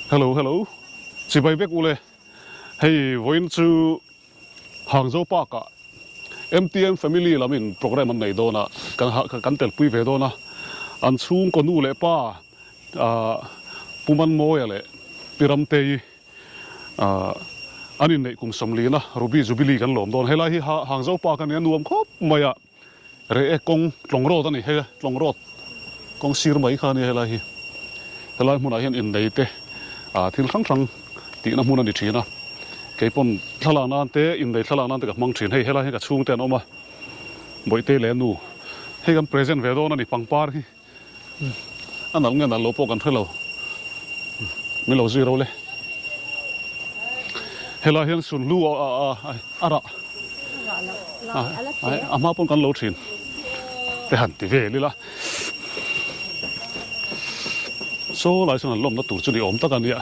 Hello hello chibai vek ule hei vawiin chu Hangzhou Park ah MTM family lam in program an nei dawn a kan kan telpui ve dawn a an chhungkaw nu leh pa ah Pu Manmawia leh Pi Ramtei ah an inneih kum sawmlina Ruby Jubilee kan lawm dawn helai hi Hangzhou Park a nia nuam khawp mai a. Reh e kawng tlawng road a ni hei a tlawng road kawng sir mai kha a nia helai hi helai hmunah hian innei te ah thil hrang hrang tihna hmun a ni thin a keipawn thlalak nan te innei thlalak nan te ka hmang thin hei helai hian ka chhungte an awm a bawihte leh a nu hei kan present ve dawn a ni pangpar hi. A nalh nge nalh lo pawh kan hre lo. Min lo zui ro le. Helai hian sunhlu a rah a hma pawn kan lo thin te han ti vel ila. Saw lai chuan an lawmna tur chu ni awm tak a nia.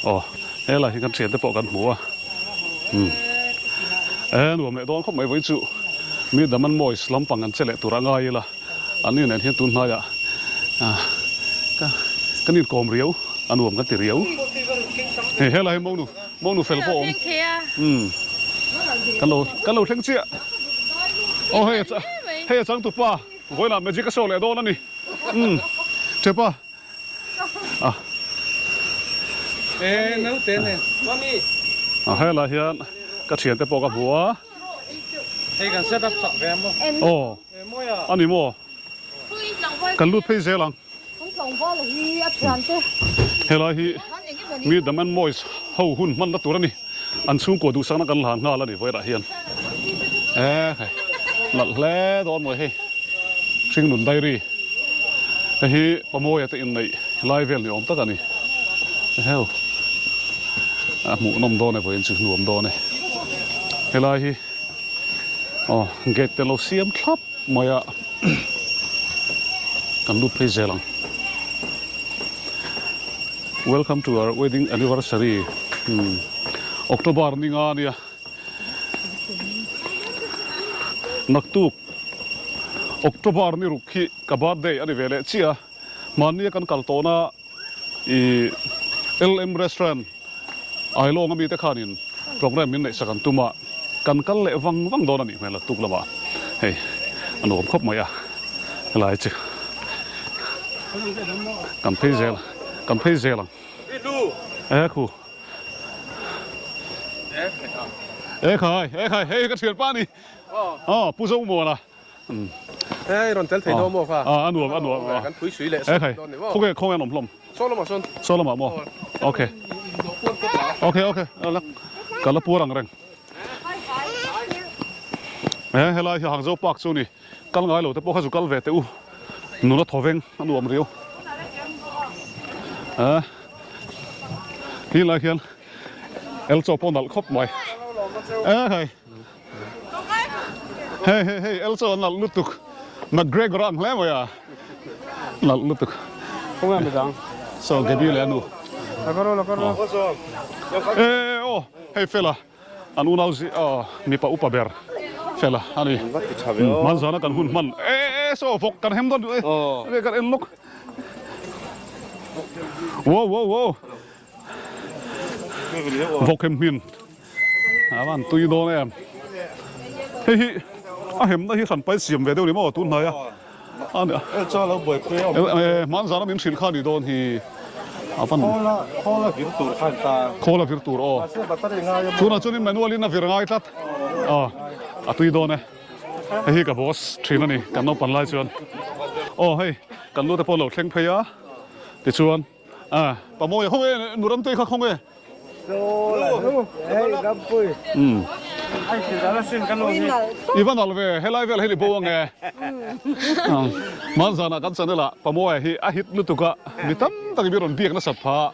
Aw helai hi kan thiante pawh kan hmu a. E nuam leh dawn khawp mai vawi chu. Mi Daman Mois lampang an che leh tur a ngai ila, an ni nen hian tun hnaiah ka kan inkawm riau, a nuam kan ti riau. Hei helai hi monu monu fel pawh a awm. Umm kan lo kan lo thleng chiah. Aw hei a hei a changtupa vawiinah magic a show leh dawn a ni. Umm Chepa. A a helai hian ka thiante pawh ka hmu a aw a ni maw kan lut phei zel ang helai hi mi Daman Mois ho hun hmanna tur a ni an chhungkua duhsakna kan hlan nghal a ni vawilah hian e hei nalh hle dawn maw hei. Hringnun Diary hei hi Pamawia te inneih lai vel ni awm tak a ni. Eheu a hmuhnawm dawn e vawiin chu nuam dawn e. Helai hi aw gate te lo siam thlap mai a kan lut phei zel ang. Welcome to our wedding anniversary October ni nga ania. Naktuk October ni ruk hi ka birthday a ni ve leh chiah a, mahnia kan kal tawhna ih LM restaurant Ailawng ami te khanin program min neihsak an tum a, kan kal leh vang vang dawn a nih hmel naktuk lamah hei a nuam khawp mai a helai chu kan phei zel kan phei zel ang e khu. E khai, e khai, hei ka thian pa ni. Aw, Pu Zomuana. Hei rawn tel thei dawn maw kha? A nuam, a nuam. Kan phui sui leh sawt dawn ni maw? Khawnge, khawnge an awm hlawm? Saw lamah sawn. Saw lamah maw? Okay. Okay, okay. Ka la puar ang reng. E helai hi Hangzhou Park chu ni. Kal ngai lo te pawh kha zu kal ve teh u. Nula thawveng a nuam riau. A hi lai hian el chaw pawh nalh khawp mai. E hei. Hei hei hei el chaw nalh lutuk. McGregor ang hle mai a. Nalh lutuk. Khawnge midang? So Gabi leh a nu. E aw hei fela. An unau zi aw mipa upa ber fela a ni. Hmanzana kan hun hman e e saw vawk kan hem dawn duh e e kan en lawk. Wow wow wow vawk hem hmin a van tui dawn em. Hei hi a hemna hi hran pai siam ve deuh ni maw tun hnai a. Hmanzana min hrilh kha a nih dawn hi a van Khawl a vir tur khan ta. Khawl a vir tur aw. Tunah chuanin manual in a vir ngai tlat. Aw a tui dawn e. Hei hi ka boss thin a ni kan naupan lai chuan. Aw hei kan nu te pawh lo thleng phei a tichuan a Pamawia khawnge Nuramtei kha khawnge. I va nalh ve, helai vel hi ni bo ange. Hmanzanah kan channel ah Pamoa hi a hit lutuk a, mi tam tak in mi rawn biak nasat pha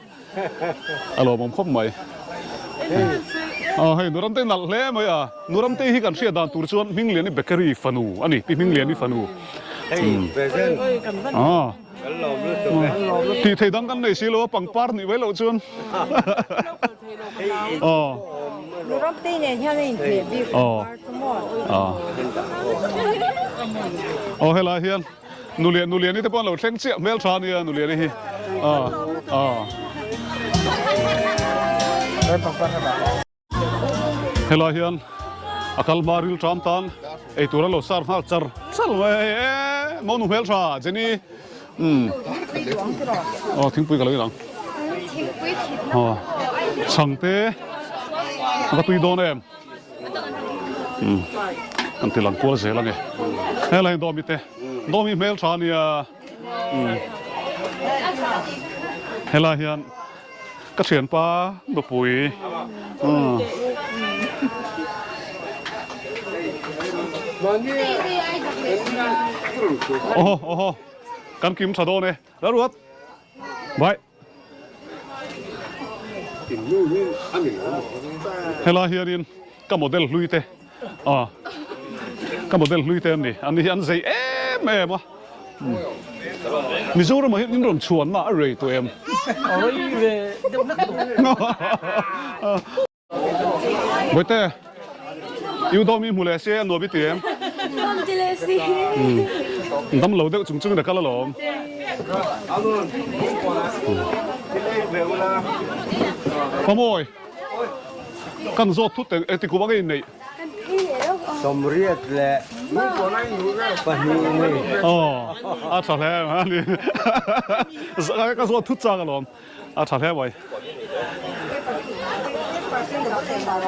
a lawmawm khawp mai. Aw hei Nuramtei nalh hle mai a, Nuramtei hi kan hriat dan tur chuan Hmingliani Bakery fanu a ni, Pi Hmingliani fanu. Tih thei dang kan nei si lo a, pangpar nih mai loh chuan. Aw. Aw. Aw helai hian Nulian Nuliani te pawh an lo thleng chiah hmel tha ania Nuliani hi. Helai hian a kal hma ril ṭam tan eitur a lo sar nghal char char mai a hei e monu hmel tha Jenny umm aw thingpui ka lo in ang aw chhangte a va tui dawn em umm kan ti lang kual zel a ni helai hian dawmi te dawmi hmel tha a nia umm helai hian. Ka thianpa nupui Awhaw awhaw kan kim tha dawn e Lalruat Bye Helai hianin ka model hlui te Aw ka model hlui te an ni an ni hi an zei em em a Mizoram ah hian in rawn chhuan na a rei tawh em? A rei ve deuh hlek tawh. Bawihte i u dawmi hmu leh se a nuam i ti em? Nuam ti leh si. Dam lo deuh chung chungin a kal alawm. Pamawi. Kan zawt thut eng engti kum anga inneih? 22 ni. Aw a tha hle a ni. Ka zawt thut chang alawm. A tha hle mai.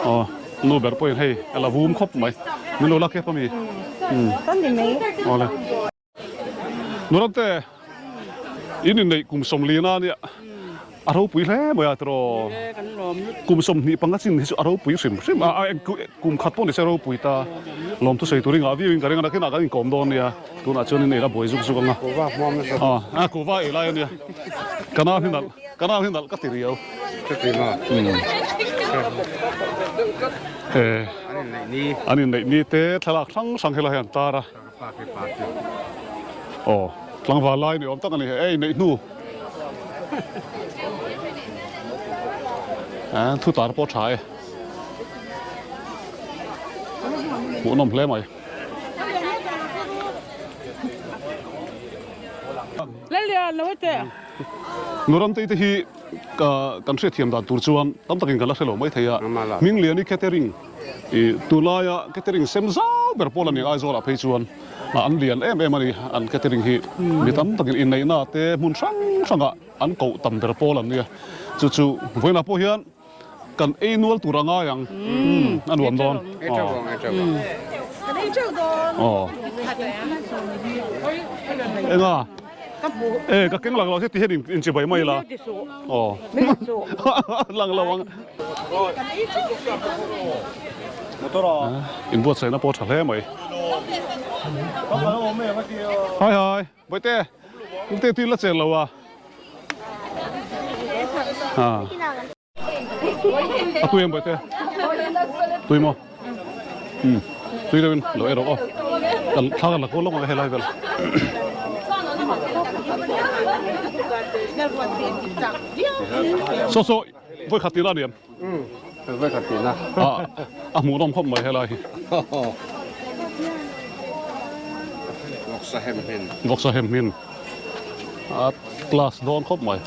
Aw nu ber pawhin hei a la vum khawp mai. Min lo la kep ami? Awle. Nurante, in inneih kum 40 a nia, a ropui hle mai a tiraw? Kum 25 chin hi chu a ropui hrim hrim a, kum khat pawh ni se ropui ta. Lawmthu sawi tur i ngah viau in ka ring a, nakinah kan inkawm dawn nia, tunah chuan in ei la buai zuk zuk ang a. A, kuhva ei lai a nia, ka nau hi nalh, ka nau hi nalh ka ti riau. An inneih ni te thlalak hrang hrang helai hi an tar a. Aw tlangval lai ni awm tak a ni hei ei neih hnu eh thu tar pawh tha e hmuhnawm hle mai. Nuramtei te hi kan hriatthiam dan tur chuan tam takin kan la hre lo mai thei a, Hmingliani catering I tunlaia catering sem zau ber pawl a ni Aizawlah phei chuan an lian em em a ni an catering hi mi tam takin inneihna te hmun hrang hrangah an koh tam ber pawl an nia chu chu vawiinah pawh hian kan ei nual tur a ngai ang a nuam dawn aw enga e ka keng lang lo che ti hian inchibai mai la aw lang lo ang. Inbuatsaihna pawh a tha hle mai. Hai hai, Bawihte, Bawihte tui la chen lo a. A tui em Bawihte? Tui maw? Umm, tui deuhin lo ei rawh aw. Kan thla kan la kual lawk ang e helai vel. Saw saw. Vawi khat tihna a ni em? Umm, vawi khat tihna. A hmuhnawm khawp mai helai hi. Vawksa hem hmin. Vawksa hem hmin. A class dawn khawp mai.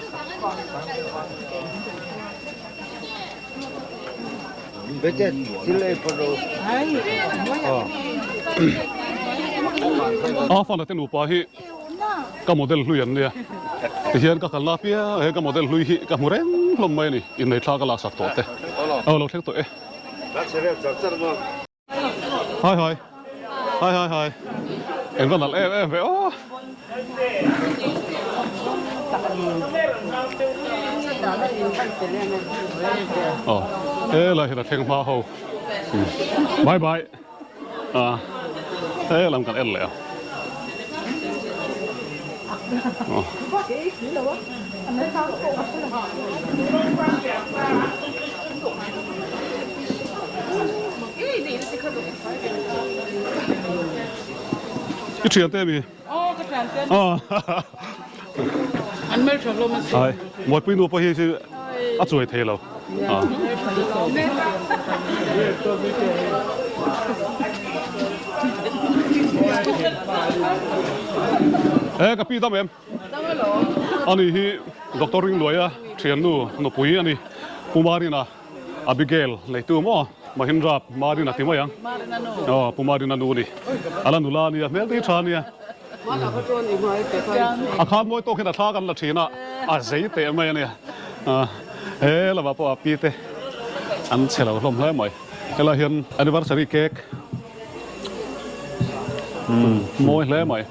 Bete thil ei pawh lo. A fana te nupa hi Ka model hlui an nia. Tihian ka kalna apiang he ka model hlui hi ka hmu reng hlawm mai a ni. Innei thla ka laksak tawh te. Aw lo thleng tawh e. Hai hai. Hai hai hai. Eng va nalh em em ve aw. Aw helai hian a thleng hma ho. Bye bye. A he lam kan en leh a. I thian te mi? Aw ka thian te. An hmel tha hlawm a si. Ai, Mawipui nu pawh hi a chuai thei lo. E ka pi dam em? Ani hi Doctor Ringluaia thiannu nupui a ni. Pu Marina Abigail neitu maw Mahindra Marina ti mai ang. Aw Pu Marina nu a ni. A la nula a nia, hmel te hi tha a nia. A khan mawi tawk hian a thla kan la thin a, a zei teh mai a nia. He lamah pawh a pi te an chhe lo hlawm hle mai. Helai hian anniversary cake mawi hle mai.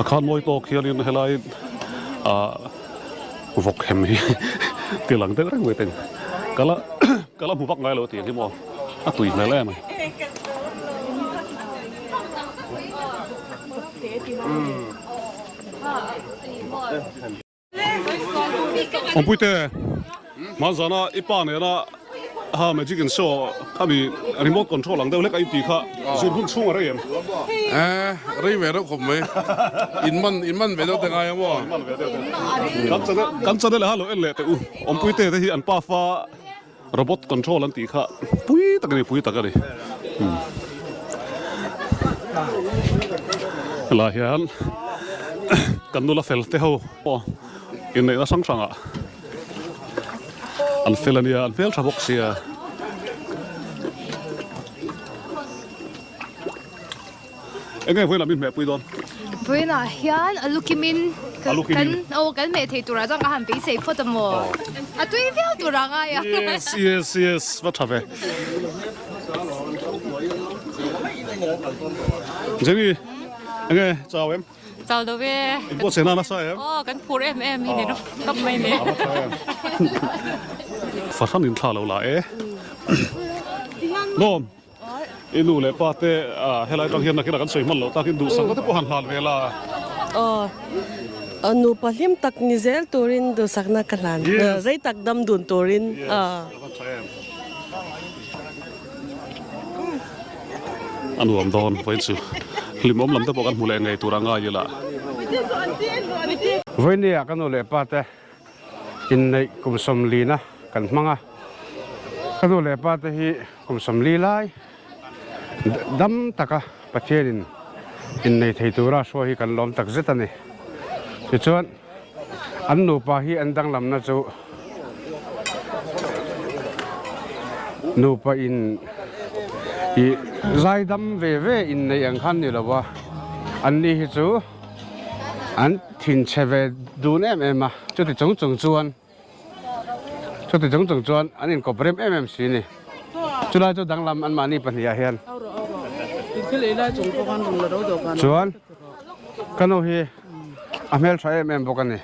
A khan mawi tawk hianin helai ah vawk hem hi ti lang deuh reng mai teng ka la ka la hmu vak ngai lo tih hi maw a tui hmel em a ni. Awmpuite, hmanzana i pa nena ha magic in show khami remote control ang deuh hlek a i tih kha zir hun chhung a rei em? Eh, rei ve reuh khawp mai. In man, in man ve deuh te ngai a maw? In man ve deuh te. Kan channel, kan channel ah ha lo en leh teh u. Awmpuite te hi an pafa Robot control an tih kha pui tak a ni, pui tak a ni. Helai hian kan nula fel te ho pawh inneihna hrang hrangah an fel a nia, an hmeltha bawk sia. Enge vawiinah min hmehpui dawn? Vawiinah hian a lukimin kan aw kan hmeh thei turah chuan ka han beisei phawt a maw? A tui viau tur a ngai a. Yes yes yes va tha ve. Jenny enge chau em? Chau lo ve. In pawh chena nasa em? Aw kan phur em em hi ni rawh mai ni. A va tha em. Fahran in thla lo la e. Lawm. I nu leh pa te helai atang hian nakinah kan sawi hman loh takin duhsakna te pawh han hlan ve la. Aw, nupa hlim tak ni zel turin duhsakna ka hlan, rei tak dam dun turin. A nuam dawn vawiin chu hlimawm lam te pawh kan hmu leh ngei tur a ngai ila. Vawinia ka nu leh pa te inneih kum sawmlina kan hmang a, ka nu leh pa te hi kum sawmli lai dam taka Pathianin innei thei tura hruai hi kan lawm tak zet a ni. Tichuan an nupa hi an danglamna chu nupa in ih zaidam ve ve inneih ang khan ni lo a, anni hi chu an thinchhe ve dun em em a, chuti chung chung chuan chuti chung chung chuan an inkawp rem em em si ni. Chulai chu danglam anmahni pahnihah hian chuan ka nu hi a hmeltha em em bawk a ni.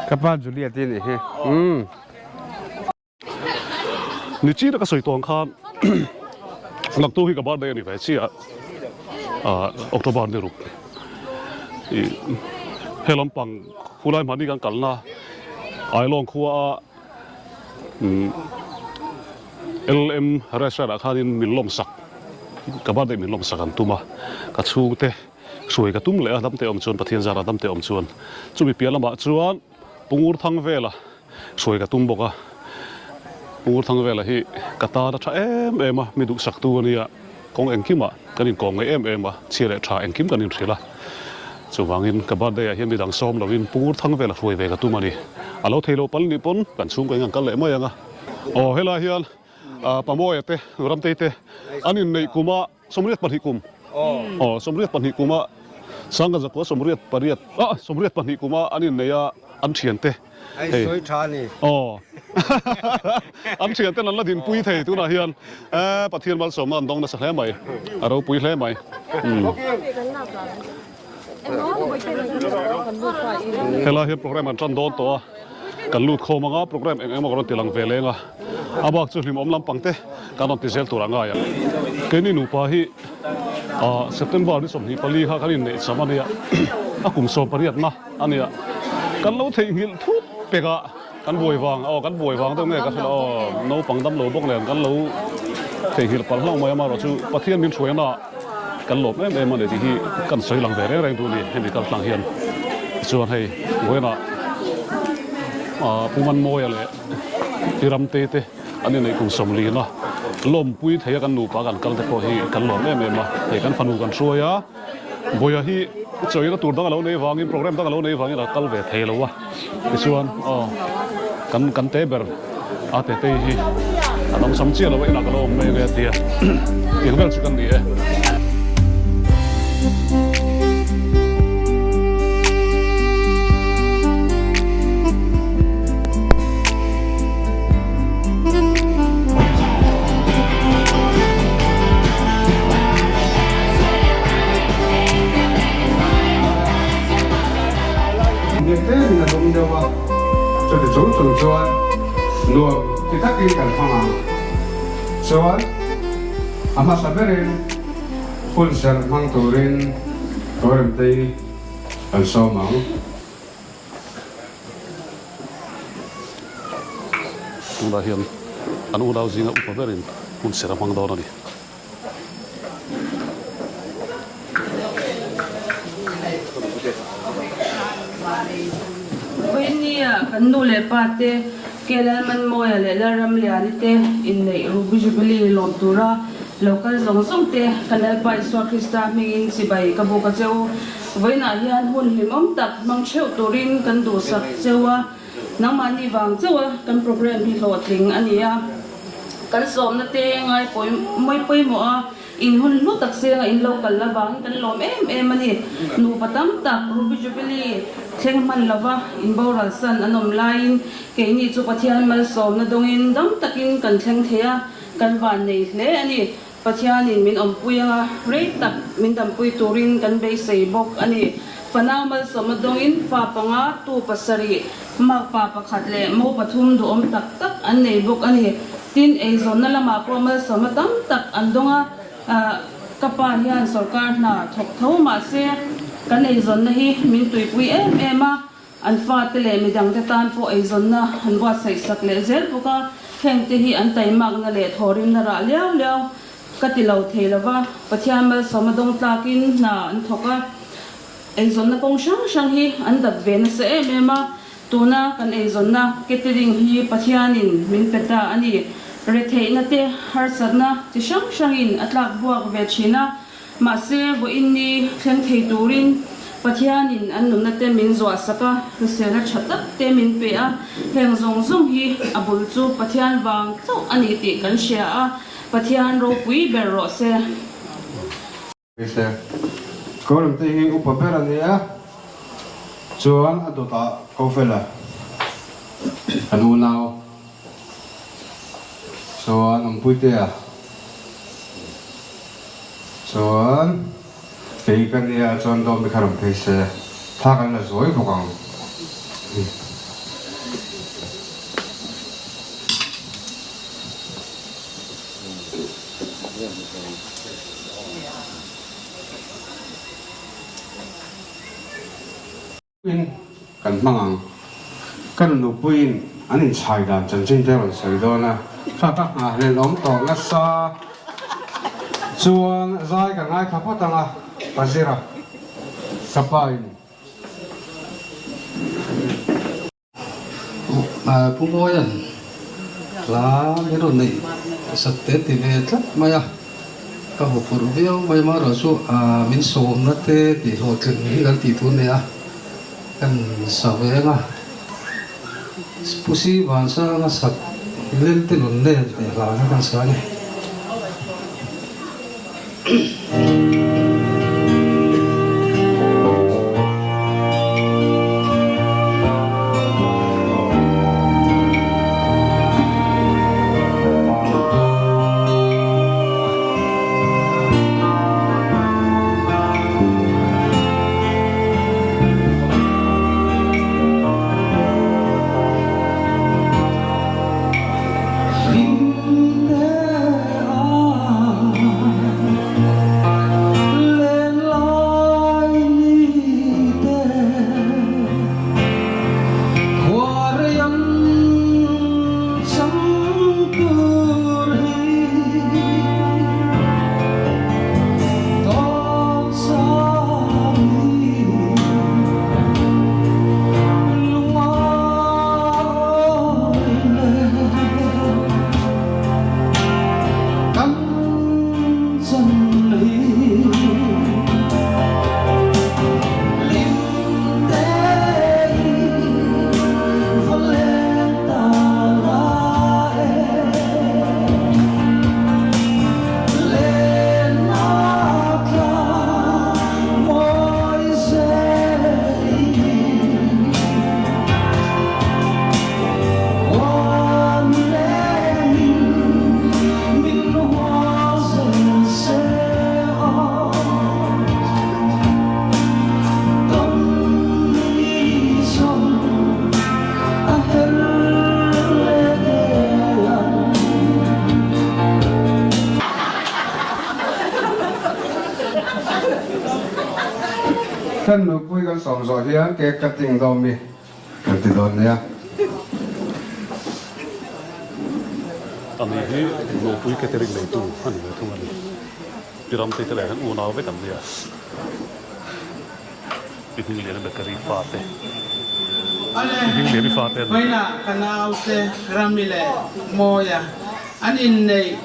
Ka pa Juliet i nih hi. Ni chi taka sawi tawng khan naktu hi ka birthday a ni ve chiah a October ni ruk ih he lampang khulai hmahni kan kalna Ailawng khua a umm LM restaurant ah khanin min lawmsak ka birthday min lawmsak an tum a ka chhungte hruai ka tum leh a damte awm chuan Pathian zara damte awm chuan chumi piah lamah chuan Pungur thang vela hruai ka tum bawk a, Pungur thang vela hi ka tan a tha em em a, mi duhsak tu a nia, kawng engkimah kan inkawm ngaih em em a, chhia leh tha engkim kan inhrilh a, chuvangin ka birthday ah hian midang sawm lovin Pungur thang vela hruai ve ka tum a ni. A lo thei lo pal nih pawn kan chhungkaw eng an kal leh mai ang a. Aw helai hian Pamawia te, Ramtei te an inneih kuma 22 kum aw 22 kuma Sangha zakua 28 ah 22 kuma an innei a an thiante hei sawi tha a ni aw an thianten an la dinpui thei tunah hian eh Pathian malsawmna an dawng nasa hle mai a ropui hle mai Helai hian program an tan dawn tawh a, kan lut khawm anga program eng emaw ka rawn ti lang ve leng a, a bak chu hlimawm lampang te kan rawn ti zel tur a ngai a. Keini nupa hi ah September ni 24 kha kan inneih cham a nia, a kum 18 na a nia, kan lo theihnghilh thut pek a, kan buai vang aw kan buai vang deuh nge ka hrilh aw naupang dam lo bawk nen kan lo theihnghilh palh hlauh mai a, amaherawhchu Pathian min hruaina ah Kan lawm em em a ni tih hi kan sawi lang ve reng reng duh a ni hemi kal tlang hian. Chuan hei vawiinah Pu Manmawia leh Pi Ramtei te an inneih kum 40 a, lawmpui thei a kan nupa kan kal te pawh hi kan lawm em em a, hei kan fanu kan hruai a, Bawia hi chawina tur dang a lo nei vangin program dang a lo nei vangin a kal ve thei lo a, tichuan aw kan kan te ber a Tetei hi a damsam chiah lo a inah ka lo awm mai ange a ti a, tiang vel chu kan ni e. Hniak tlemin a lum deuh a, chuti chung chung chuan nuam ti takin kan hmang ang. Chuan a hmasa berin hun serh hmang turin Kawremtei kan sawm ang. Tunah hian an unau zinga upa berin hun serh a hmang dawn a ni. Vawinia kan nu leh pa te Kelalmanmawia leh Lalramliani te inneih Ruby Jubilee lawm tura lo kal zawng zawng te kan Lalpa Isua Krista hmingin chibai ka buk a che u. Vawiinah hian hun hlimawm tak hmang theuh turin kan duhsak cheu a. Nangmahni vang chauh a kan program hi hlawhtling a ni a, kan sawmna te ngai mawi pawimawh a, in hun hlu tak senga in lo kal avangin kan lawm em em a ni. Nupa tam tak Ruby Jubilee thleng hman lova in boral san an awm laiin keini chu Pathian malsawmna dawngin dam takin kan thleng thei a, kan vannei hle a ni. Pathianin min awmpui anga rei tak min dampui turin kan beisei bawk a ni. Fanau malsawmna dawngin fa panga, tu pasarih, makpa pakhat leh mo pathum duhawm tak tak an nei bawk a ni. Tin, eizawnna lamah pawh malsawmna tam tak an dawng a, ka pa hian sawrkar hna thawk tho mahse kan eizawnna hi min tuipui em em a, An fate leh midangte tan pawh eizawnna an buatsaih sak leh zel bawk a, hengte hi an taimakna leh thawhrimna rah liau liau ka ti lo thei lo va, Pathian malsawma dawng tlakin hna an thawk a, eizawnna kawng hrang hrang hi an dap ve nasa em em a, tuna kan eizawnna catering hi Pathianin min pe ta a ni. Retheihna te harsatna chi hrang hrangin a tlak buak ve thin a, Mahse, vawiin ni thleng thei turin Pathianin an nunna te min zuah sak a, hriselna tha tak te min pe a, heng zawng zawng hi a bul chu Pathian vang chauh a ni tih kan hria a, Pathian ropui ber rawh se. Hrise, Kawrem te hi upa ber a nia, chuan a dawtah ko fel a, kan unau. Chuan Awmpuitea chuan kei ka nia chuan dawm i kha rawn phei se thla kan la zuai bawk ang. In kan hmang ang. Ka nupuiin an inchhai dan chanchin te a rawn sawi dawn a, kha ka nghahhlelh awm tawh nasa chuan zai ka ngaithla phawt ang a, ka zir a, ka pa in. Pu Mawia'n hla min rawn neih sak te ti ve tlat mai a, ka haw phurh viau mai amaherawh chu min sawmna te tih hlawhtling hi kan tih tur nia kan sa ve ang a, Pu Si Vansanga sak Lelte Nun Nen tih hla kha kan sa a ni. Tichuan nupui kan sawm zawh hian cake cutting dawn mi kan ti dawn nia. Ani hi nupui catering neitu a ni ve thung a ni. Pi Ramtei te leh hian unau vek an nia. Pi Hmingliana Bakery fate. Awle, Pi Hmingliani fate an ni. Vawiinah ka naute Rami leh Mawia an inneih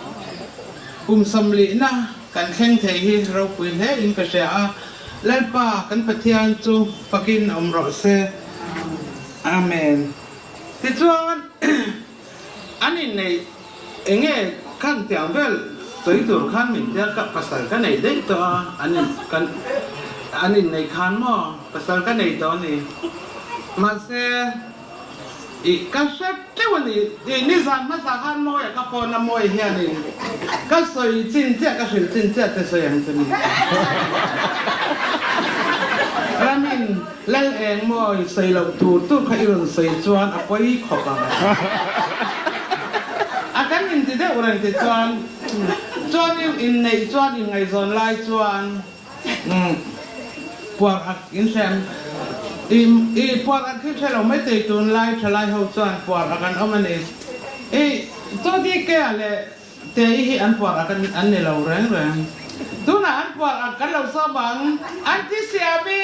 kum sawmlihna kan thleng thei hi ropui hle in ka hria a, Lalpa kan Pathian chu fakin awm rawh se. Amen. Tichuan an inneih enge khan tiang vel sawi tur khan min tia ka pasal ka nei daih tawh a, an in kan an inneih khan maw pasal ka nei tawh a ni. Mahse. Ih ka hre teuh a ni. Ih nizan hmasa khan Mawia ka phone a Mawia hianin ka sawi chin chiah ka hrilh chin chiah che sawi ang che mi. Ramin Lal eng Mawi sawi loh tur tur kha i rawn sawi chuan a pawi khawp ang. A kan inti deuh reng ti chuan chuanin inneih chuan inngaihzawn lai chuan Umm puar ak in hrem i i puar ak hi hre lo mai thei tunlai thalai ho chuan puar ak an awm a ni. I chu DK a leh Te i hi an puar ak an ni lo reng reng. Tunah an puar ak kan lo sawm ang an ti siam i.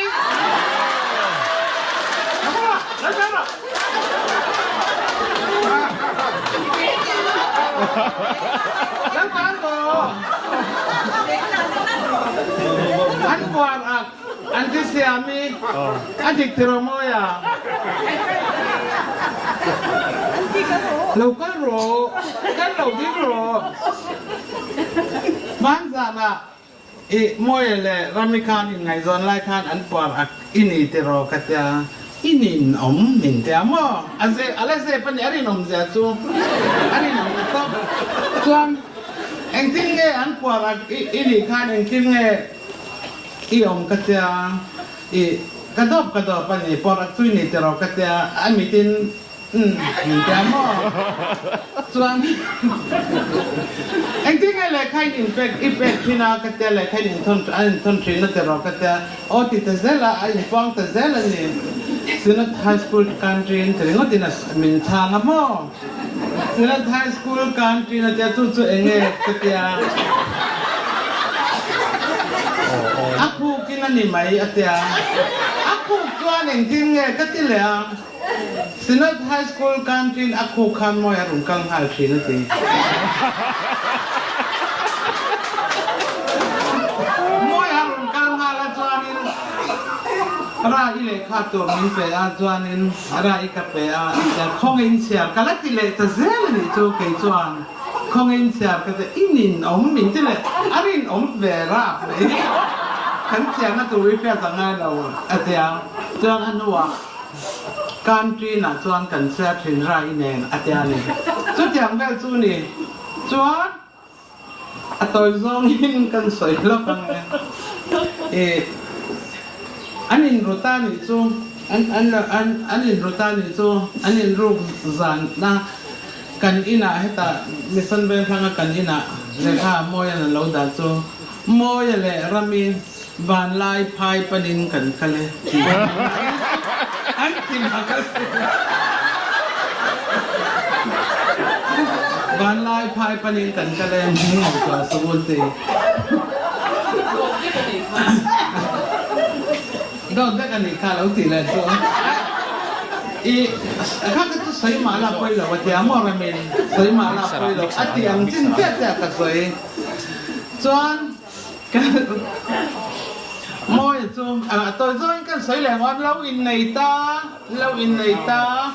Lo kal rawh, lo kal rawh. Lo kal rawh. An puar ak an ti siam i a dik ti rawh mawi a. Lo kal rawh, kal lo ding rawh. Hmanzan ah I Mawia leh Rami khan inngaihzawn lai khan an puar ak i ni ti rawh ka tia, i nin awm min tia maw? A ze a la zep a ni, a rinawm zia chu a rinawm tawp. Chuan engtin nge an puar ak i i nih khan engtin nge i awm ka tia, i ka dawp ka dawp a ni, puar ak chu i ni ti rawh ka tia, a mitin Umm min tia maw? Chuan engtin nge lehkha in inpek i pek thin a ka tia lehkha in inthawn an inthawn thin a ti rawh ka tia aw ti ta zel a a inpuang ta zel a ni Synod High School Canteen ti ringawt in a min chhang a maw? Synod High School Canteen a tia chu chu eng nge ka tia a khuk in a ni mai a tia a khuk chuan engtin nge ka ti leh a. Synod High School canteen a khu khan mawi a rawn kal nghal thin a ti. Mawi a rawn kal nghal a chuanin Ra i lehkha tur min pe a chuanin Ra i ka pe a tia khawngin chhiar ka la ti leh ta zel a nih chu kei chuan khawngin chhiar ka ti i ninawm min ti leh a rinawm ve rap mai kan chhiarna tur i hriat a ngai lo a tia chuan a hnuah Country nah chuan kan chhiar thin rai nen a tia ni. Chutiang vel chu ni chuan a tawi zawngin kan sawi lawk ang e. I an inru ta nih chu an an an an inru ta nih chu an inruk zan a kan inah hetah Mission Vengthlanga kan inah lehkha Mawia'n a lo dah chu Mawia leh Rami Vanlai phai panin kan kal e tih an ti mak a si. Vanlai phai panin kan kal e hming ngaihtuah suh u ti. Dawt vek a nih kha lo tih leh chu. I kha ka chu sawi mah la pawi lo a tia maw Ramin sawi mah la pawi lo a ti ang chin chiah chiah ka sawi. Chuan Mawia chu a tawi zawngin kan sawi leh ngawt, lo innei ta, lo innei ta,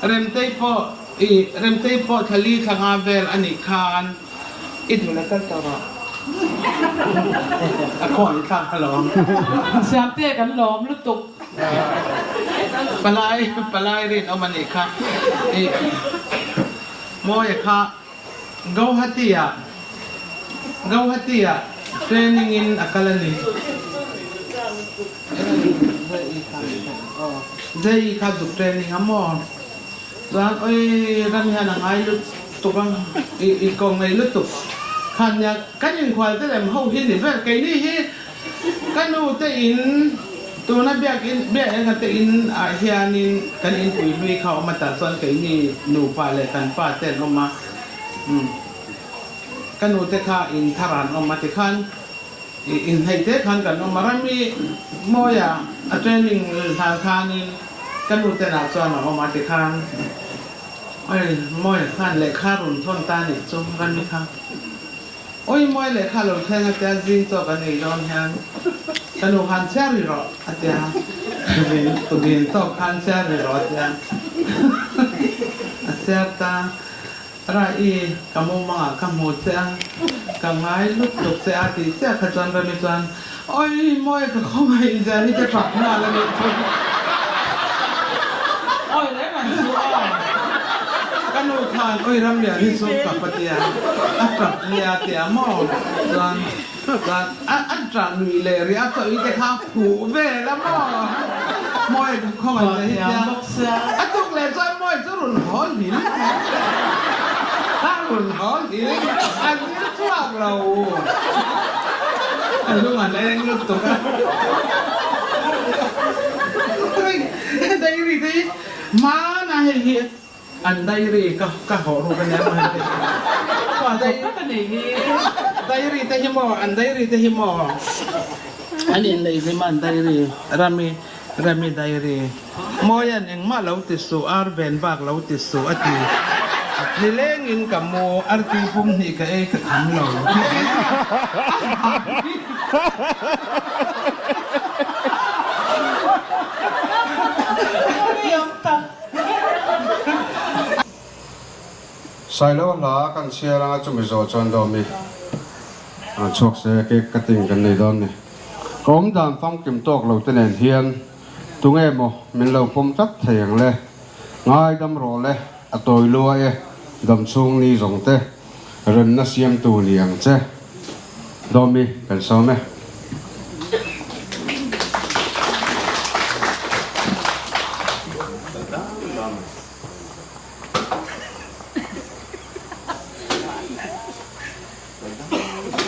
Remtei pawh i Remtei pawh thla li thla nga vel a nih khan i duh leh kal tawh rawh. A khawi thlak a lawm. Siamte kan lawm lutuk. Palai palai rinawm a nih kha. I Mawia kha Gauhati-ah Gauhati-ah training-in a kal a ni. JE kha zuk training a maw? Chuan awi ram hian a ngai lutuk a, i i ko ngei lutuk khan nia kan inkhual te lem ho hi ni vel. Keini hi ka nu te in. Tuna biakin biakenga te in ah hianin kan inpui hlui kha a awm a tah chuan keini nupa leh kan pa te an awm a, umm ka nu te kha in thar ah an awm a tikhan ih inhneih te khan kan awm a, Rami Mawia a training hlan khanin ka nu te nah chuan a awm a tikhan oi Mawia khan lehkha rawn thawn ta nih chu Rami kha. Awi mawi lehkha lo thleng a tia zing chaw kan ei dawn hian ka nu khan chhiar ri rawh a tia tuvin tuvin tawk khan chhiar ri rawh a tia a chhiar ta ra i ka mumangah ka hmu che a ka ngai lut tuk che a tih chiah kha chuan Rami chuan awi mawi ka khawngaih zia hi ka tap nghal a nih chu. Awi reng ang chu aw. Ka nu khan awi Ramlian hi chu tap a tia, a tap nia a tia maw? Chuan chuan a a tah nuih leh rih a chawi te kha a phuh vel a maw? Mawi ka khawngaih zia hi tia a tuk leh chuan mawi chu rawn haw hlim a rawn haw hlim a zir chhuak lo. A lung an eng lutuk a. Diary te hi hmana hei hi an diary ka ka hawh ruk ania maw hei te hi. Diary te hi maw an diary te hi maw an inneih hlim a an diary Rami Rami diary Mawian engmah lo ti suh ar ven bak lo ti suh a ti. Nilengin ka mu arti pum hnih ka ei ka kham lo. Sailo hla kan chhiar anga chumi zawh chuan dawm i rawn chhuak se cake cutting kan nei dawn ni. Ka awmdan famkim tawk lo te nen hian tunge maw min lo pawm tlat thei ang le? Ngaidam rawh le, a tawi lua e, damchhung ni zawng te remna siamtu ni ang che. Dawmi kan sawm e.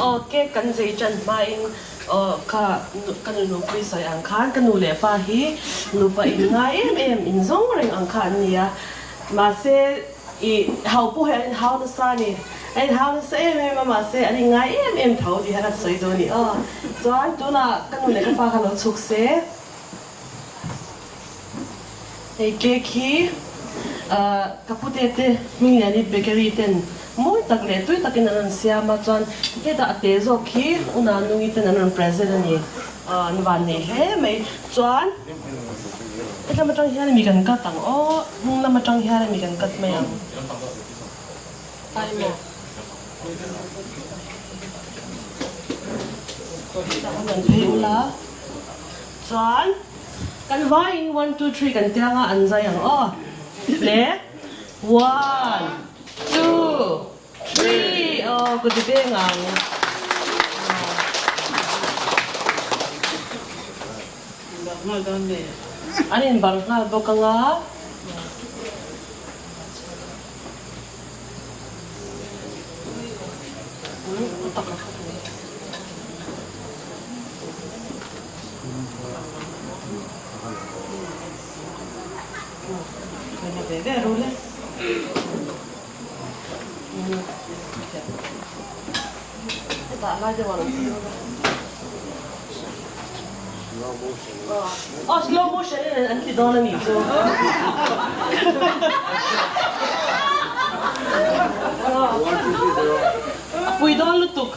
Aw cake kan zei ṭan hmain aw ka ka nu nupui sawi ang khan ka nu leh pa hi nupa in ngai em em in zawng reng ang kha an ni a mahse I hau pawh hi an inhau nasa a ni. An inhau nasa em em a, mahse an inngai em em tho tih hian a sawi dawn a ni. Aw, chuan tunah ka nu leh ka pa kha lo chhuk se. Hei cake hi ka pute te Hmingliani Bakery ten mawi tak leh tui takin an rawn siam a, chuan hetah a te zawk khi Una Nungi ten an rawn present a ni. An van nei hle mai. Chuan hetlam atang hian mi kan cut ang aw, hnung lam atang hian mi kan cut mai ang. Kan phei ula. Chuan kan vaiin one two three kan tiang a an zai ang aw. Le one two Three aw ka ti beng ang. An inbar nghal bawk ang a. Ve ve ru le. Aw slow motion in an ti dawn a nih chu. A pui dawn lutuk.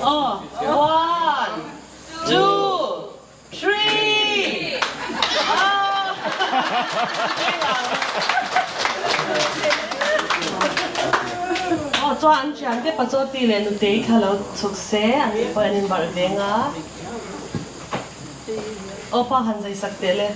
Aw one two Three! Aw chuan an thian te Pachawti leh Nutei kha lo chhuk se an ti pawh an inbarh veng a. Aw pa han zai sak teh le.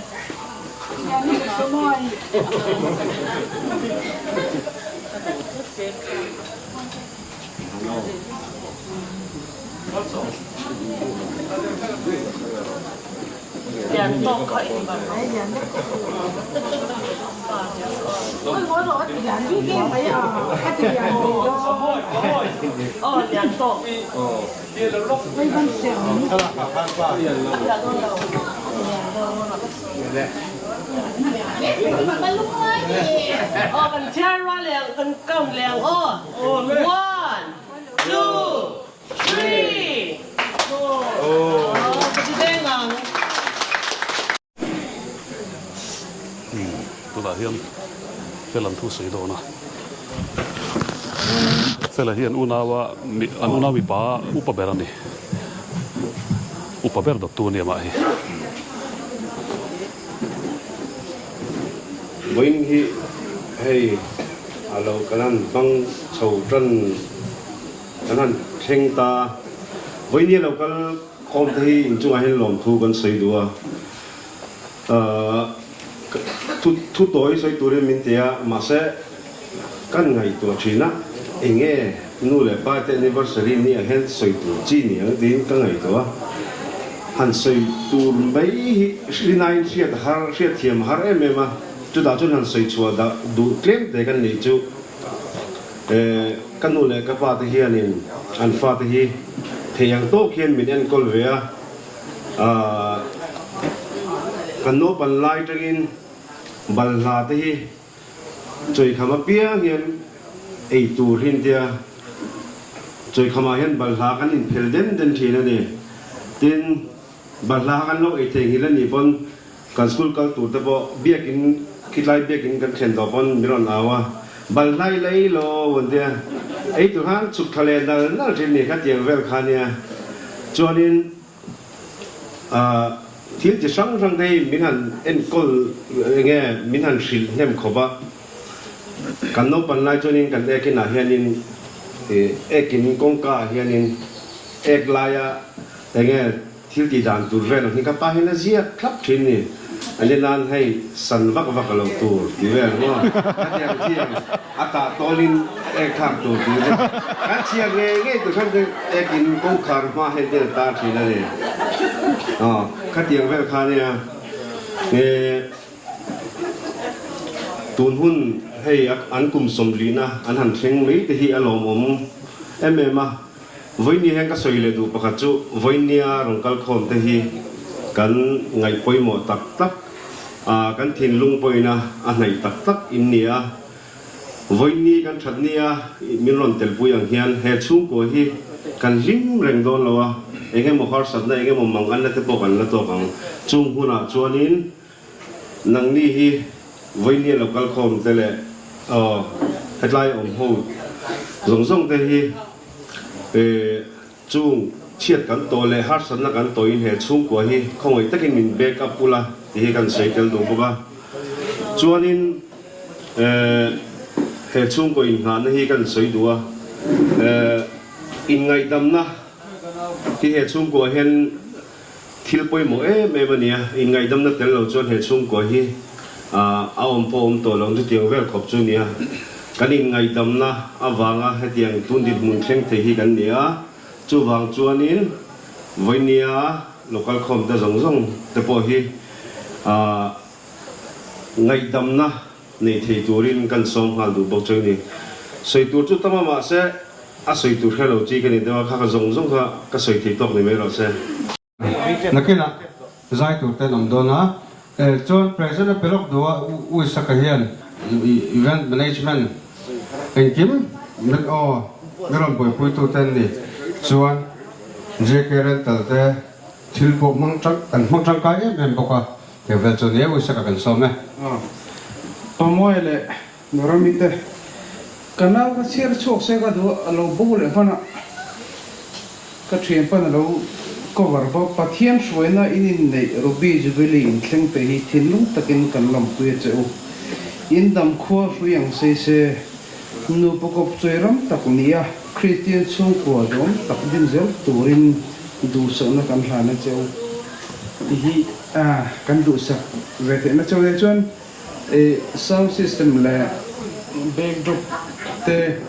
Lian tawk kha in barh aw lian tawk Aw kan chhiar rual leh ang kan count leh ang aw. One, two, three, four. Aw ka ti deng ang. Tunah hian Fela an thu sawi dawn a. Fela hi an unaua an unau mipa upa ber a ni. Upa ber dawttu a ni amah hi. Vawiin hi hei a lo kan han hmang chho tan kan han thleng ta. Vawiin hi a lo kal khawm te hi inchungah hian lawmthu kan sawi duh a. Thu thu tawi sawi turin min ti a, mahse kan ngaihtuah thin a, eng nge nu leh pa te anniversary ni ah hian sawi tur chi ni ang tiin ka ngaihtuah a, han sawi tur mai hi rinaiin hriat a har, hriat thiam a har em em a, chutah chuan han sawi chhuah dah duh tlem te kan nih chu ka nu leh ka pa te hianin an fate hi thei ang tawk hian min enkawl ve a. Kan naupan lai tangin balhla te hi chawikham apiang hian ei tur hi an tia, chawikhamah hian balhla kan inphel den den thin a ni. Tin, balhla kha kan lo ei thei nghilh a nih pawn kan school kal tur te pawh biakin khitlai biakin kan thlen tawh pawn min rawn au a, balhla i la ei lo an tia, ei tur khan chhuk thla leh nal nal thin a ni khatiang vel kha nia. Chuanin. Thil chi hrang hrang te hi min han enkawl eng nge min han hrilh hnem khawp a, kan naupan lai chuanin kan ek inah hianin ekin kawngka ah hianin ek laia eng nge thil tih dan tur vel ang hi ka pa hian a ziak thlap thin ni, a ni nan hei san vak vak a lo tur tih vel maw khatiang chiang. A tah tawlin ek thlak tur tih chu kan chhiar ngei ngei tur khan ek in kawngkhar hma hian te a tar thin a ni. Aw khatiang vel kha nia nge tun hun hei an kum sawmlihna an han thleng mai te hi a lawmawm em em a. Vawinia hian ka sawi leh duh pakhat chu vawinia rawn kal khawm te hi kan ngaih pawimawh tak tak a, kan thinlung pawhin a a hnaih tak tak in ni a. Vawini kan that nia min rawn telpui ang hian he chhungkua hi kan hlim reng dawn lo a, eng emaw harsatna eng emaw mang anna te pawh kan la tawk ang. Chung hunah chuanin Nangni hi vawinia lo kal khawm te leh aw hetlai awm ho zawng zawng te hi chung chhiat kan tawh leh harsatna kan tawhin he chhungkua hi khawngaih takin min back up ula tih hi kan sawi tel duh bawk a. Chuanin he chhungkaw inngahna hi kan sawi duh a, inngaihdamna hi he chhungkua hian Thil pawimawh em em a nia, inngaihdamna tel lo chuan he chhungkua hi a awm pawh awm tawh lo chutiang vel khawp chu nia. Kan inngaihdamna avanga hetiang tun dinhmun thleng thei hi kan ni a, chuvang chuanin vawinia local khawmte zawng zawng te pawh hi ngaihdamna nei thei turin kan sawm nghal duh bawk chu a ni. Sawi tur chu tam a mahse a sawi tur hre lo chi ka ni deuh a, kha ka zawng zawng kha ka sawi thei tawk ni mai rawh se. Nakinah zai tur te an awm dawn a, chuan President a pe lawk duh a, U Isaka hian Event Management engkim min aw min rawn buaipuitu te an ni, chuan JK Rental te thil pawh hmang tang kan hmang tangkai em em bawk a. Vel chu nia Uisaka kan sawm e. Pamuai leh Norami te ka nau ka chhiar chhuak se ka duh a lo bo leh hman a, ka thian pawn a lo cover bawk. Pathian hruaina in inneih Ruby Jubilee in thleng te hi thinlung takin kan lawmpui a che u. In dam khua hrui ang sei se, nupa kawp chawi ram tak nia Kristian chhungkua duhawm tak din zel turin duhsakna kan hlan a che u tih hi A, kan duhsak ve theihna chauh nia chuan i sound system leh backdrop te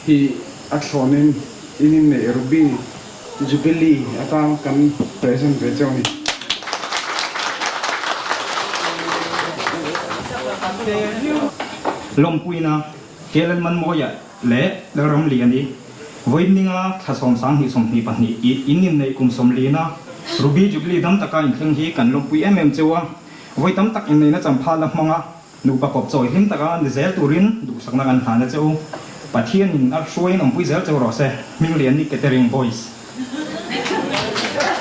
hi a thlawnin in inneih Ruby Jubilee atan kan present ve chauh a ni. Lawmpuina, Kelalmanmawia leh Lalramliani, Vawiin ninga thla 22 22 i in inneih kum 40 na. Ruby Jubilee dam taka inthleng hi kan lawmpui em em cheu a, vawi tam tak inneihna champha la hmang a, nupa kawp chawi hlim taka ni zel turin duhsakna kan hlan a che u. Pathianin a hruaiin awmpui zel cheu rawh se, Hmingliani Catering Boys.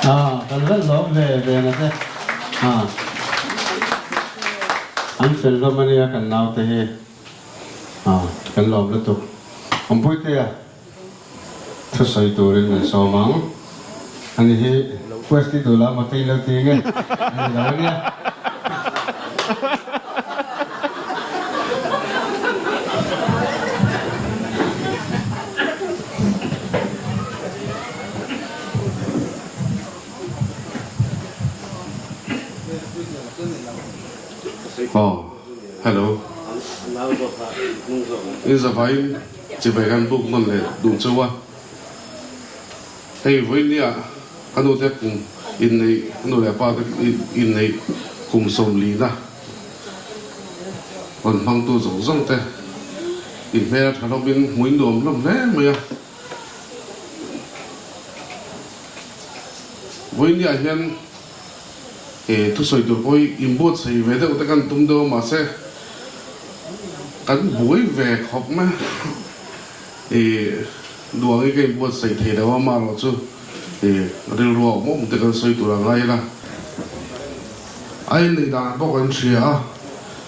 Ah, kan vel lawm ve ve na te. Ah, an fel hlawm a nia kan naute hi. Ah, kan lawm lutuk. Awmpuitea thusawi turin kan sawm ang. Ani hi quest i duh lo maw te i lo ti nge? A ni lo a nia. Aw hello in zavaiin chibai kan buk nawn leh duh cheu a hei vawinia ka nu te kum inneih ka nu leh pa te inneih kum sawmlina rawn hmangtu zawng zawng te in hmel a tha hlawmin hmuin nuam hlawm hle mai a. Vawinia hian he thusawi tur pawh hi inbuatsaih ve deuh te kan tum deuh a mahse kan buai ve khawp mai a, ih duang hi ka inbuatsaih thei lo a amaherawh chu ih rilru a awm awm te kan sawi tur a ngai ila. A inneih dan pawh kan hria a,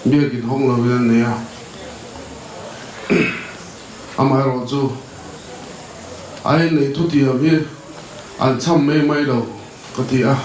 biakin hawng lovin an nei a. Amaherawh chu a inneih thutiam hi an chham mai mai lo ka ti a.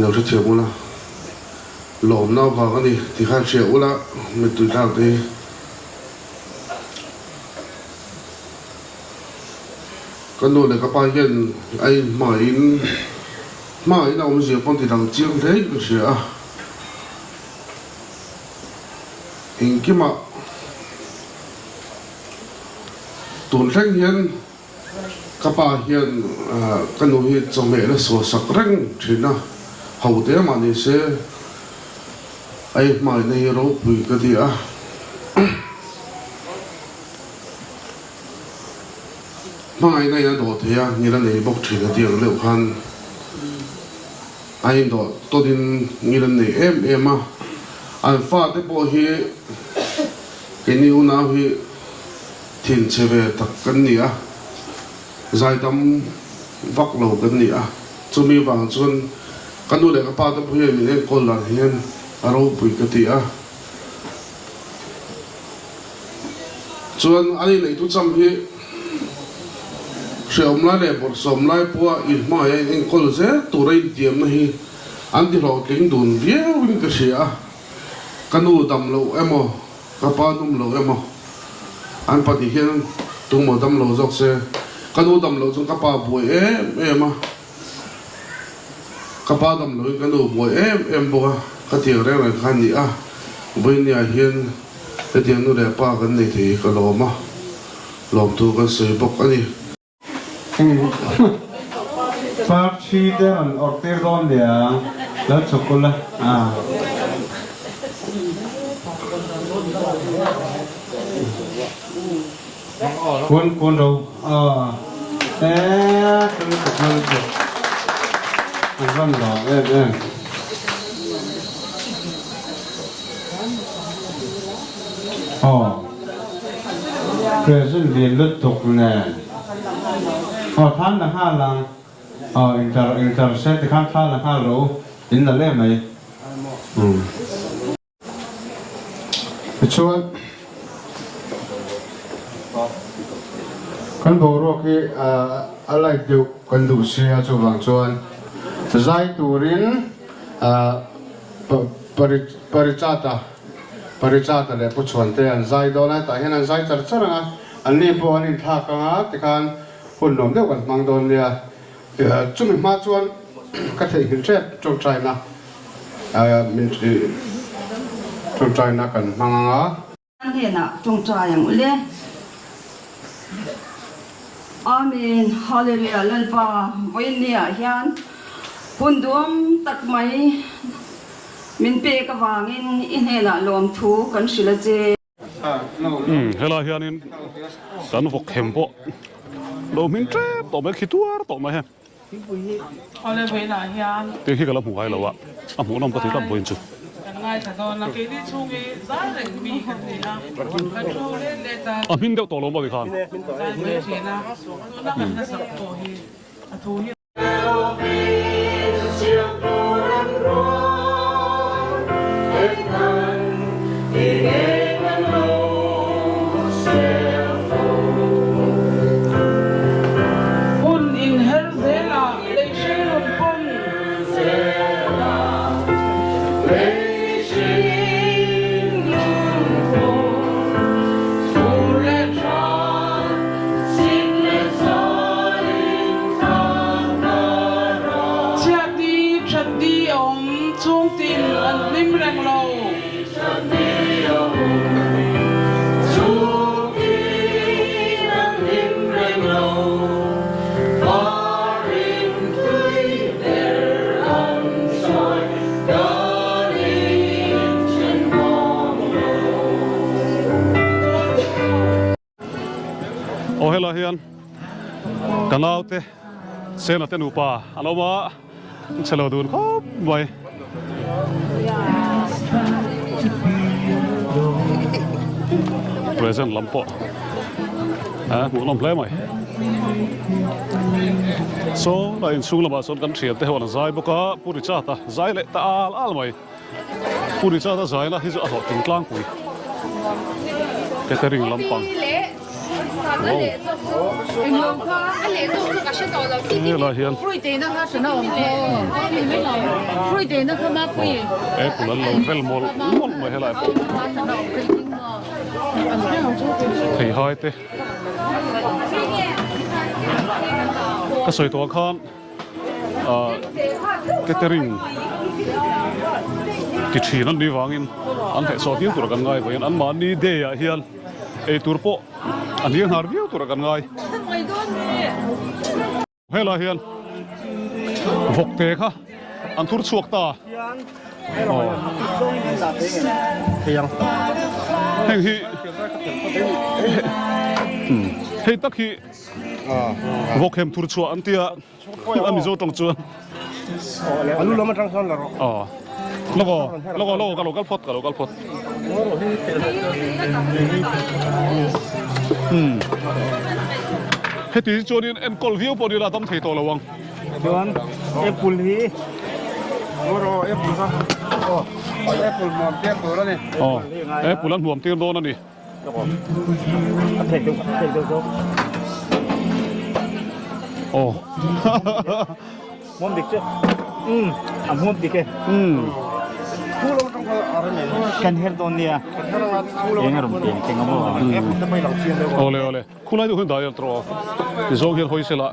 Lo hrethiam ula, lawmna avang a ni tih khan hria ula, mittui tlak te hi. Ka nu leh ka pa hian a inhmangaihin, hmangaihin a awmzia pawn ti dang chiang hle in ka hria a. Engkimah tun thleng hian ka pa hian ka nu hi chawhmeh la sual sak reng thin a, ho te mah ni se a inhmangaihna hi ropui ka ti a. Hmangaihna in a dawh thei a, ngil a nei bawk thin a tih ang deuh khan. A indawh tawnin ngil an nei em em a, an fate pawh hi keini unau hi thinchhe ve tak kan ni a, zaidam vak lo kan ni a, chumi vang chuan ka nu leh ka pa te pawh hian min enkawl dan hian a ropui ka ti a. Chuan an ineitu cham hi hrehawm lai leh bawrhsawm lai pawha inhmangaih a inenkawl zel tura intiamna hi an ti hlawhtling dun viauin ka hria a, ka nu dam loh emaw ka pa dum loh emaw an pahnih hian tumaw dam lo zawk se, ka nu dam loh chuan ka pa buai em em a. Ka pa dam loin ka nu buai em em bawk a, ka tiang reng reng kha a ni a, vawinia hian hetiang nu leh pa kan nei thei hi ka lawm a, lawmthu kan sawi bawk a ni. Park thi te rawn awrh tir dawn nia, lo chhuk ula a. Kun kun ro a e chu ka hmel chu an rawn lawm em em. Aw present lian lutuk nen aw thlan la nghal ang aw intlar intlar se tikhan thlan la nghal ro in la leh mai umm. Tichuan, kan boruak hi a light deuh kan duh sia chuvang chuan zai turin Parichata Parichata leh Pu Chhuante an zai dawn a, hetah hian an zai char char ang a, anni pawh an inthlak ang a tikhan hun nuam deuh kan hmang dawn nia. Chumi hma chuan ka theihnghilh tep tawngtaina. Ṭawngṭaina kan hmang ang a. Hnenah ṭawngṭai ang u le. Amen Hallelujah Lalpa vawiinniah hian hun duam tak mai min pek avangin i hnenah lawmthu kan hrilh a che. Umm helai hianin kan vawk hem pawh lo hming tep tawh mai khi tuar tawh mai he. Awle vawiinah hian. Tih hi ka la hmu ngai lo a, a hmuhnawm ka ti tlat vawiin chu. Kan ngaithla dawn a, keini chhung hi zai reng mi kan ni a, kan thu let let a. A hming deuh tawh lo maw tikhan. Zai mai thin a, tuna kan hnasak pawh hi a thu hi. Hun inher zelah lei hringnun pawn Chhiatni thatni a awm chhungtin an hlim reng lo. Aw helai hian ka naute Sena te nupa an awm a. Chhe lo dun khawp mai. Present lam pawh a hmuhnawm hle mai. Saw lai inchhung lamah sawn kan thiante ho an zai bawk a, Pu Richard a zai leh ta al al mai. Pu Richard a zaina hi chu a hlawhtling tlangpui. Catering lampang. Helai hian apple an lo vel mawlh mawlh mai helai pawh theihai te ka sawi tawh ang khan ah catering ti thin an nih vangin an hehsawh viau tur ah kan ngai vawiin anmahni day ah hian Eitur pawh a hniang hnar viau tur a kan ngai. Helai hian vawkte kha an thur chhuak ta. Heng hi hei tak hi vawkhem thur chhuah an tia. A Mizo tawng chuan. A lu lam atang sawn la rawh. Aw. Lawk aw. Lawk aw, lawk aw, ka lo kal phawt, ka lo kal phawt. Umm. Heti hi chuanin enkawl viau pawh nila dam thei tawh lo ang. Chuan apple hi rawh apple kha. Aw, apple hmuam tir tur a ni. Aw, apple an hmuam tir dawn a ni. Aw. Hmuam dik chu. Umm, a hmuam dik e. Umm. Kan her dawn nia. Eng a rawn pian teng a maw. Awle awle. Khulai deuh hian dah ila tawh a. Tizawng hian hawi sela.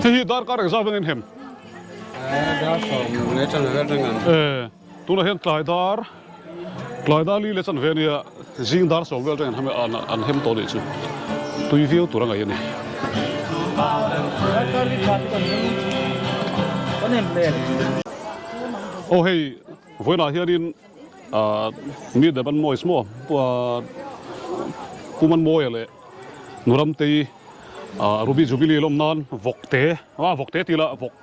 Hei hi darkar engzat vengin hem? Tunah hian tlai dar tlai dar li leh chanve ania zing dar sawm vel atangin an an hem tawh anih chu tui viau tur a ngaih a ni. Aw hei vawiinah hianin ah mi Devan Mois maw Pu Manmawia leh Nuramtei ah Ruby Jubilee lawm nan vawkte ah vawkte tih lah vawk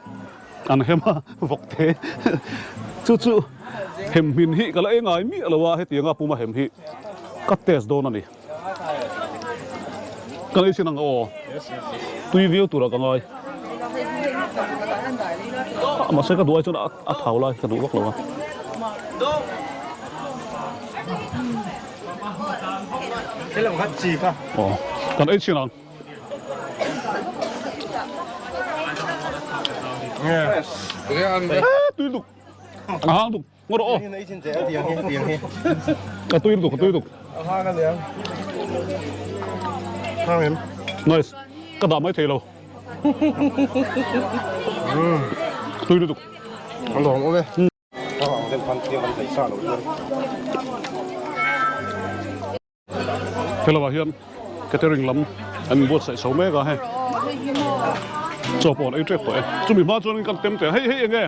An hem a, vawkte chu chu hem hmin hi ka la ei ngai miah lo a, hetianga puma hem hi ka test dawn a ni. Ka lei sin ang aw, tui viau turah ka ngai. Mahse ka duh ai chuan a thau lai ka duh vak lo a. Aw, kan ei chin ang. Tui lutuk. A hang tuk. Ngaw rawh aw. A tui lutuk, a tui lutuk. Nice. Ka dah mai thei lo. Tui lutuk. A lawm awm e. Hello ah hian catering lam an inbuatsaih chho mek a hei chaw pawh an ei tep tawh e chumi hma chuan kan tem teh hei hei enge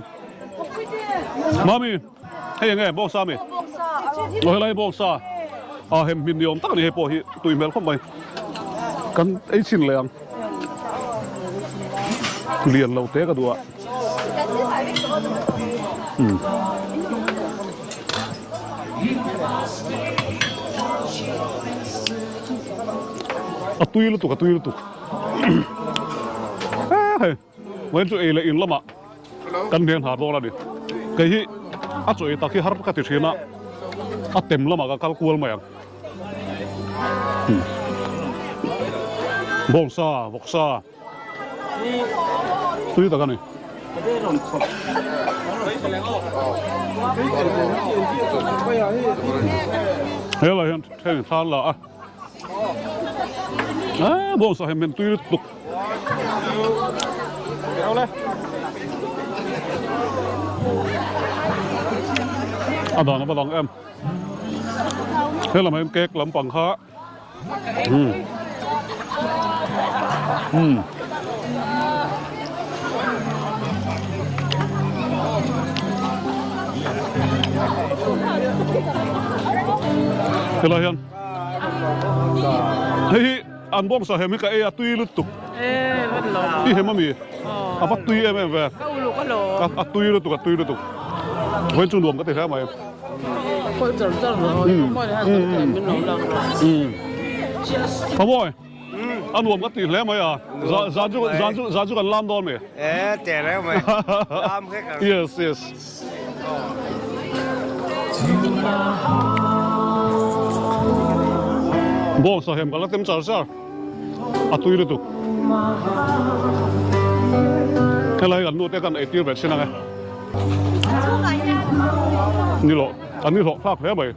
mami hei enge bawngsa ami aw helai bawngsa a hem hmin ni awm tak a ni hei pawh hi tui hmel khawp mai kan ei chhin leh ang lian lo te ka duh a. A tui lutuk a tui lutuk hei vawiin chu ei leh in lamah kan hmel hnar dawn a ni kei hi a chaw ei tak hi har ka ti thin a a tem lamah ka kal kual mai ang bawngsa vawksa. Tui tak a ni. Helai hian then thla an la a. Aaa bawngsa hem hem tui lutuk. A dan a va lang em. Helam ah hian cake lampang kha. Helai hian hei hi an bawngsa hem hi ka ei a tui lutuk i hem ami a va tui em em ve a tui lutuk a tui lutuk vawiin chu nuam ka ti hle mai. Khawi a nuam ka ti hle mai a zan chu zan chu zan chu kan lam dawn mi e te reng mai lam khe ka yes yes bawng sa hem ka la tem char char a tui lutuk helai kan nu te kan eitir ve thin ang e. Ni loh, an ni hlawh thlak hle mai.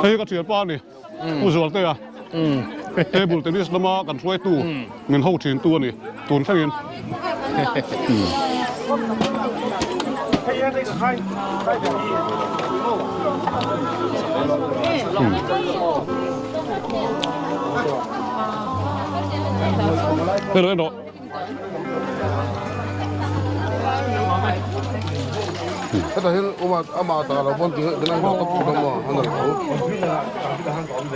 Hei hi ka thianpa a ni, Pu Zualtea. Table tennis lama kan hruaitu min ho thintu a ni, tun thlengin. Hello en rawh. Heta hian uma ama ta lo pawn ti tinai hlawk ka put a maw a nalh tho.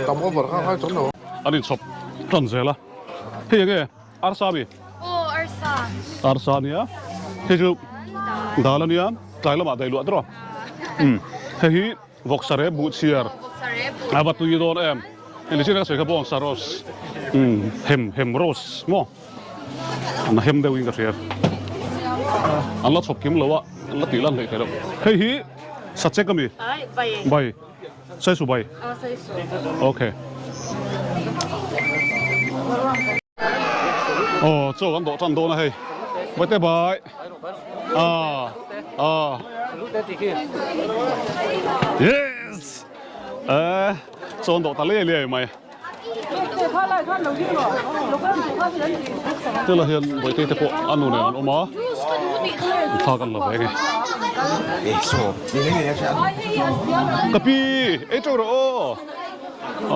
Tam over kha khai chuan lo. An inchhawp tan zel a. Hei enge arsa mi? Aw arsa. Arsa ania. Hei chu dal ania tlai lamah daih luah tawh. Hei hi Vawksa rep buh chhiar a va tui dawn em hei chin a sawi kha bawngsa roast umm hem hem roast maw an hem deuh in ka hria an la chhawp kim lo a an la tih lan hleih theih loh hei hi sachek ami bai saisu bai okay aw chaw kan dawh tan dawn a hei vaite bai. Ah ah Yes Eh chawn dawh ta liai liai mai Tela hian Bawihte te pawh a nu nen an awm a thla kan la ve nge Ka pi ei teuh rawh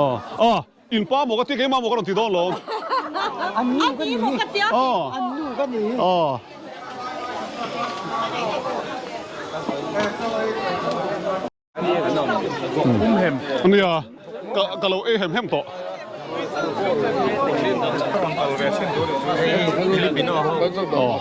aw ah In pa maw ka ti keimah maw ka rawn ti dawn lawm. An nu ka ni. An nu ka ni. Aw. Nia ka ka lo ei hem hem tawh. Aw.